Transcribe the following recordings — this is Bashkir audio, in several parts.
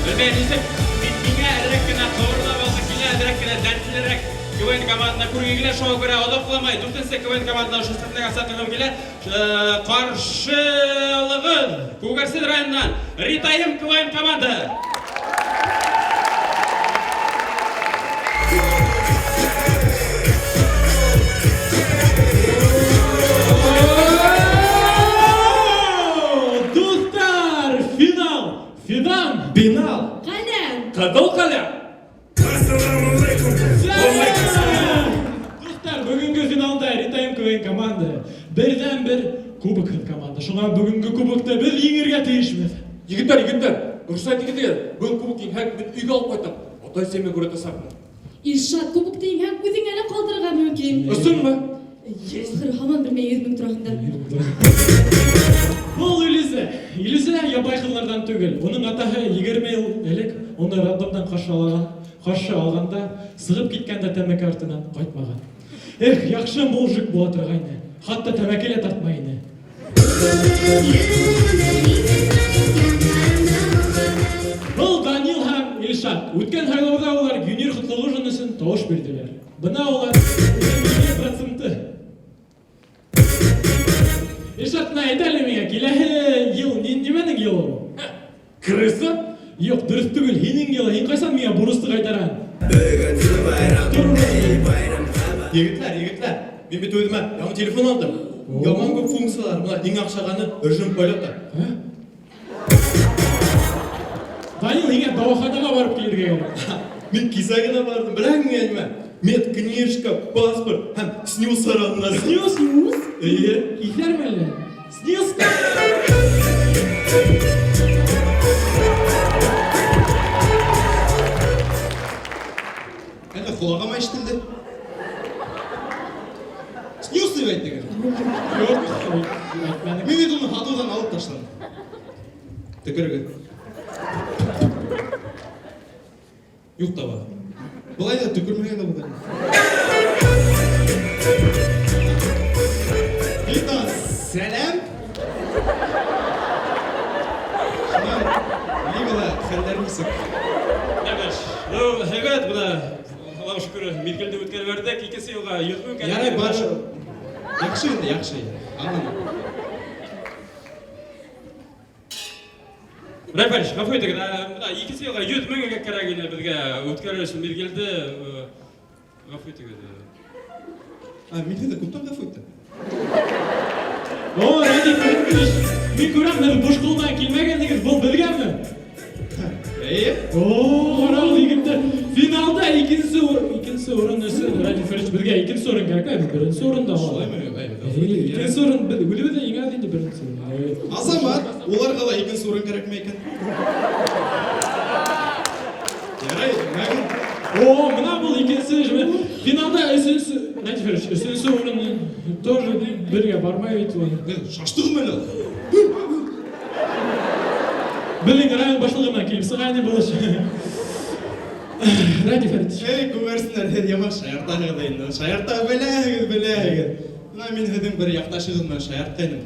Белмәйем, ничек, бит миңә әҙерәк кенә ҡыбырлап алғы килә, әҙерәк кенә дәртлерәк КВН командына күрге килә, шуңа күрә озакламай дүртенче КВН команданы ошо сәхнәгә саҡырғым килә. Каршы алыгыз, Күгәрсен районыннан Ритаем КВН команда! Дуҫтар, финал! Фидан! Бинал! Ҡәләм! Ҡыҙыл ҡәләм! Дуҫтар, бөгөнгө финалда Ритайм КВН команда берҙән-бер кубокһыҙ команда. Шуңа бөгөнгө кубокты беҙ еңергә тейешбеҙ. Егеттәр, егеттәр, рөхсәт итегеҙ, бөгөн кубок еңһәк, мин өйгә алып ҡайтам. Атай-әсәйемә күрһәтәсәкмен. Илшат, кубокты еңһәң, үҙеңә лә ҡалдырырға мөмкин. Ысынмы? Ахыры һаман белмәй 100 мең тураһында. Был Илүзә. Илүзә ябай ҡыҙларҙан түгел. Уның атаһы 20 йыл элек уны роддомдан каршы алган, каршы алганда сығып киткән дә тәмәке артыннан кайтмаган. Эх, яхшы мужик була торгайны. Хатта тәмәке лә тартмай ине. Был Данил һәм Илшат. Үткән һайлауда улар Юнир Котлыгужин өсөн тавыш бирҙеләр. Бына улар проценты. Илшат, менә әйт әле миңа, киләһе ел нимәнең елы ул? Крыса? Юк, дөрес түгел, һинең елы. Һин кайсан миңа бурысты кайтараң? Егетләр, егетләр, мин бит үземә яңа телефон алдым. Яман күп функциялар, менә иң охшаганы режим полета. Данил, һиңә дәваханага барып килергә кирәк. Мин кисә генә бардым, беләһеңме нимә? Медкнижка, паспорт һәм снюс сорадылар. Снюс? Снюс? Әйе. Иҫәрме әллә? Снюс? Әллә колагыма ишетелде? Снюс дип әйттегез. Юк, әйтмәнек. Мин бит уны һатудан алып ташладым. Төкерегез. Юк таба. Болай да төкермәгән дә булган. Вита, сәлам. Шуннан Лигада хәлләр ничек? Әбеш, ну, һәйбәт, менә, Аллага шөкер, мизгелне үткәреп бәрдек, икенче елга 100 мең кәрәк. Ярай, бар. Яхшы инде, яхшы. Аңладым. Рәфәш, гафу итегез, менә икенче елга 100 мең кәрәк иде безгә үткәрер өчен мизгелде. Гафу итегез. А, мин сезне күптән гафу иттем. О, Радик Фәритович, мин күрәм, сез буш кул белән килмәгәнсегез, был безгәме? Әйе. О, карагыз, егетләр, финалда икенче икенче урын өчен Радик Фәритович безгә икенче урын кирәк, без беренче урында. Шулаймы? Әйе, икенче урын без үзебез дә җиңәбез инде беренче урын. Азамат, уларга ла икенче урын кирәкме икән? Ярай, мәгәр. О, менә бу икенче, финалда өченче, Радик Фәритович, өченче урын тоже бергә бармай бит ул. Шаштыгым әле. Безнең район башлыгы белән килеп чыга инде булыш. Радик Фәритович. Эй, күгәрсеннәр, һеҙ яман шаяртаһығыҙ инде. Шаярта беләһегеҙ, беләһегеҙ. Менә мин һеҙҙең бер яҡташығыҙ менән шаяртҡайным.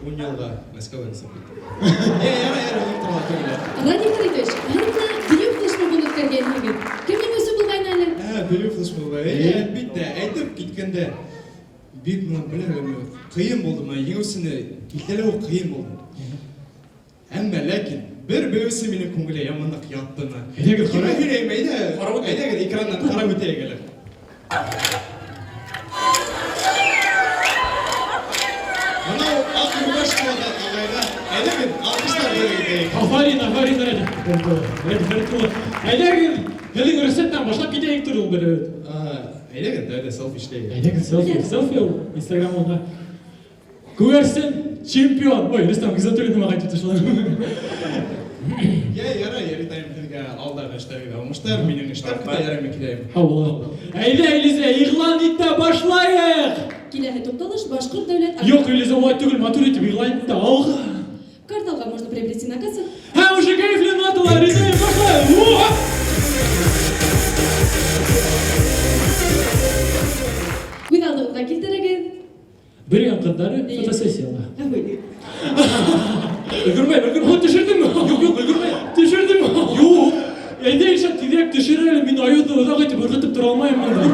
Ун йылға Мәскәүгә сығып киттем. Э, ярай, ярай, уның турала түгел. Радик Фәритович, һеҙ менә бейеү флешмобын үткәргәнһегеҙ. Кем еңеүсе булғайны әле? Ә, бейеү флешмобы. Әйе, әлбиттә, әйтеп киткәндә бик менә беләһегеҙме, ҡыйын булды менә еңеүсене билдәләү ҡыйын булды. Әммә ләкин бер бейеүсе минең күңелгә яман ныҡ ятты менә. Әйҙәгеҙ, Кемгә ҡарайыҡ. һөйләйем, әйҙә, Ҡарап үтәйек. әйҙәгеҙ, экраннан ҡарап үтәйек әле. Мынау аҡ рубашкалағы ағайға әйҙәгеҙ, алҡыштар бүләк итәйек. Афарин, афарин, Радик. Радик Фәритулла. Әйҙәгеҙ, һеҙҙең рөхсәттән башлап китәйек тор ул бер. Әйҙәгеҙ, тәүҙә селфи эшләйек. Әйҙәгеҙ, селфи, селфи ул Инстаграмға. Күгәрсен чемпион. Ой, Рөстәм Гизатуллин ағай ташланы. Йә, ярай, яритайым һеҙгә алдағы эштәрегеҙҙә уңыштар, минең эштәр көтә, ярай, мин китәйем. Һау булығыҙ. Әйҙә, Элиза, иғлан ит тә башлайыҡ. Киләһе туҡталыш Башҡорт дәүләт Юҡ, Элиза, улай түгел, матур итеп иғлан ит тә алға. Карталға можно приобрести на кассах. Һәм уже кәйефле ноталар, Риза, башлайыҡ. Уа! Күҙ алдығыҙға килтерегеҙ. Бөрйән ҡыҙҙары фотосессияла. Ғәфү итегеҙ. Өлгөрмәйем, өлгөрмәйем. Төшөрҙөңмө? Юҡ, юҡ, өлгөрмәйем. Төшөрҙөңмө? Юҡ. Әйҙә, Илшат, тиҙерәк төшөр әле, мин айыуҙы оҙаҡ итеп ырғытып тора алмайым монда.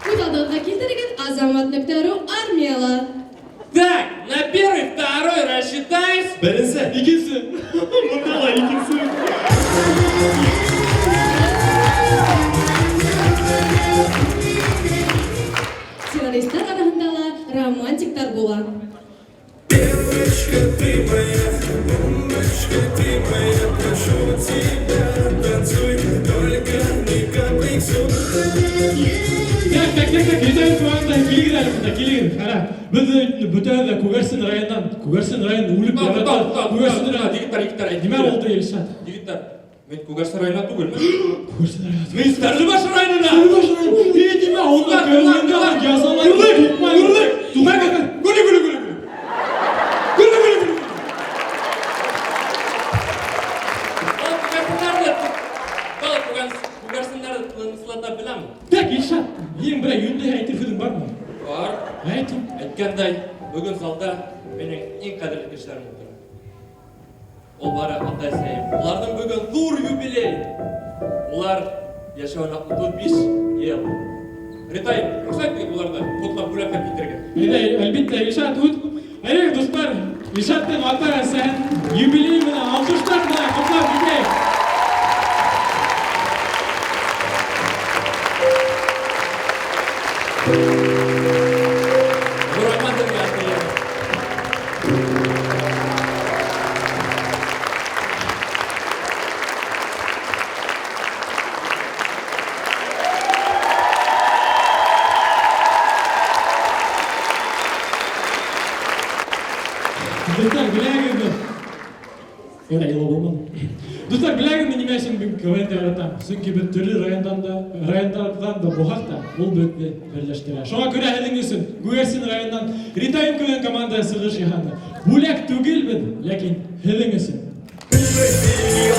Күҙ алдығыҙға килтерегеҙ, Азамат.ру армияла. Так, на первый, второй рассчитайся. Беренсе. Икенсе. Монда ла икенсе. Террористар араһында ла романтиктар була. Девочка, ты моя, бомбочка, ты моя, прошу тебя, танцуй, только не комплексуй. Так, так, так, так, Ритайм команда, килегеҙ әле монда, килегеҙ. Ҡара, беҙ бөтәбеҙ ҙә Күгәрсен районынан, Күгәрсен районын үлеп ярата. Күгәрсен районы. Егеттәр, егеттәр, Нимә булды, Илшат? Егеттәр, мин Күгәрсен районынан түгелмен. Күгәрсен районы. Мин Стәрлебаш районынан. Стәрлебаш районы. Эй, нимә, унда КВН-да язалар. Күрҙек, күрҙек. Гөлө, гөлө, гөлө, гөлө. Гөлө, гөлө, гөлө. Был күгәрсендәрҙе, был күгәрсендәрҙе тыныслата беләм. Так, Илшат, һинең берәй йүнле әйтер һүҙең бармы? Бар. Әйт. Әйткәндәй, бөгөн залда минең иң ҡәҙерле кешеләрем ултыра. Ул бары атай-әсәйем. Уларҙың бөгөн ҙур юбилей. Улар йәшәүенә 35 йыл. Ритай, рөхсәт итегеҙ уларҙы ҡотлап бүләкләп китергә. Әйҙә, әлбиттә, Илшат, үт. Әйҙә, дуҫтар, Илшаттың ата-әсәһен юбилей менән алҡыштар менән ҡотлап китәйек. Ҙур рәхмәт һеҙгә, әсәйем. Дуҫтар, беләһегеҙме? Ярай, илау булманы. Дуҫтар, беләһегеҙме нимә өсөн мин КВН яратам? Сөнки беҙ төрлө райондан да, райондарҙан да булһаҡ та, ул беҙҙе берләштерә. Шуңа күрә һеҙҙең өсөн Күгәрсен районынан Ритайм КВН команда сығыш яһаны. Бүләк түгел беҙ, ләкин һеҙҙең өсөн. Россия.